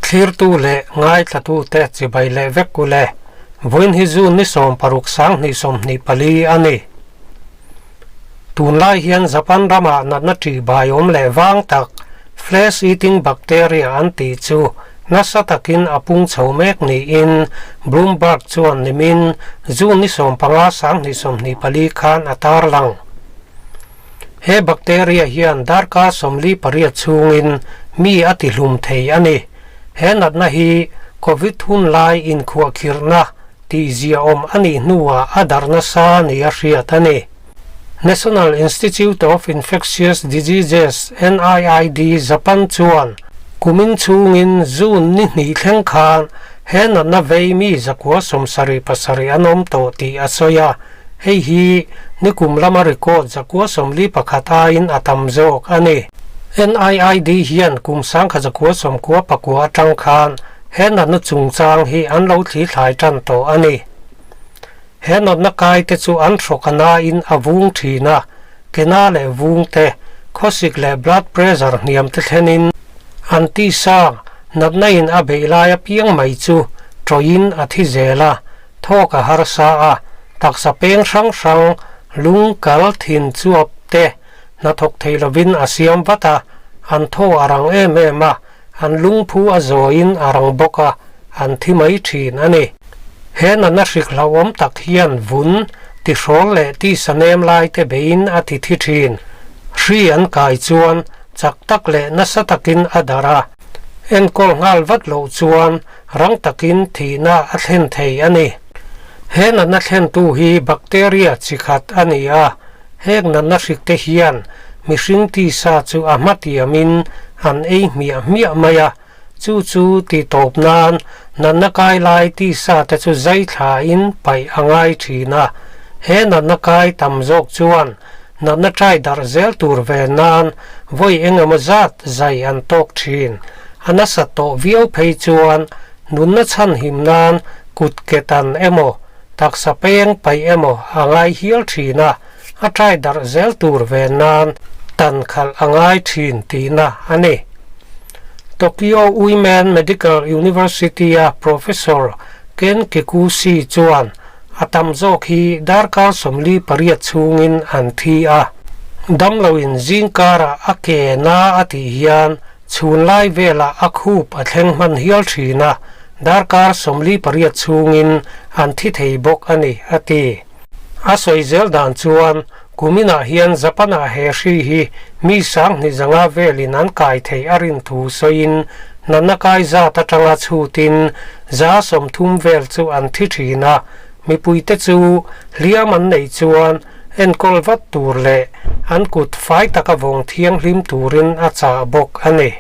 Thlirtu leh ngaithlatute chibai leh vek u le. Vawiin hi June ni 16 2024 a ni. Tunlai hian Japan ramah natna ṭihbai awm leh vang tak, flesh-eating bacteria an tih chu nasa takin a pung chho mek niin Bloomberg chuan nimin June ni 15 2024 khan a tarlang. He bacteria hian darkar 48 chhungin mi a tihlum thei a ni. He natna hi Covid hun lai inkhuahkhirhna tihziaawm a nih hnuah a darh nasa nia hriat a ni. National Institute of Infectious Diseases, NIID, Japan chuan kumin chhungin June ni hnih thleng khan he natna vei mi 177 an awm tawh tih a sawi a. Hei hi nikum lama record 141 aiin a tam zawk a ni. NIID hian kum 1999 atang khan he natna chungchang hi an lo thlithlai tan tawh a ni. He natna kai te chu an hrawk a nain a vung thin a, ke na leh vung te, khawsik leh blood pressure hniam te thlenin an tisa natna in a beih lai apiang mai chu tawin a thi zel a, Thawk a harsa a, taksa peng hrang hrang lung kal thin chuap te hnathawk thei lovin a siam vat a, an thaw a rang em em a, an lungphu a zawiin a rang bawk a, an thi mai thin a ni. He natna hrik hlauhawm tak hian vun, tihrawl leh tisa nem lai te beiin a ti thi thin. Hri an kai chuan chak tak leh nasa takin a darh a. Enkawl nghal vat loh chuan rang takin thihna a thlen thei a ni. He natna thlentu hi bacteria chi khat a ni a, heng natna hrikte hian mihring tisa chu a hmatiamin an ei hmiah hmiah mai a, chu chu tihtawp nan natna kai lai tisa te chu zai thlain paih a ngai thin a. He natna kai tam zawk chuan natna ṭai darh zel tur ve nan vawi eng emaw zat zai an tawk thin. A nasat tawh viau phei chuan nunna chhan him nan kut ke tan emaw, taksa peng paih emaw a ngai hial thin a, a ṭai darh zel tur ve nan tan khalh a ngai thin tihna a ni. Tokyo Women Medical University-a Professor Ken Kikuchi chuan A tam zawk hi darkar 48 chhungin an thi a. Damloin zingkarah a ke na a tih hian chhunlai velah a khup a thleng hman hial thin a, darkar 48 chhungin an thi thei bawk a ni, a ti. A sawi zel dan chuan kuminah hian Japan-ah he hri hi mi 2500 velin an kai thei a rin thu sawiin Natna kai zat atanga chhutin 30% vel chu an thi thin a, mipuite chu hliam an neih chuan enkawl vat tur leh an kut fai taka vawng thianghlim turin a chah bawk a ni.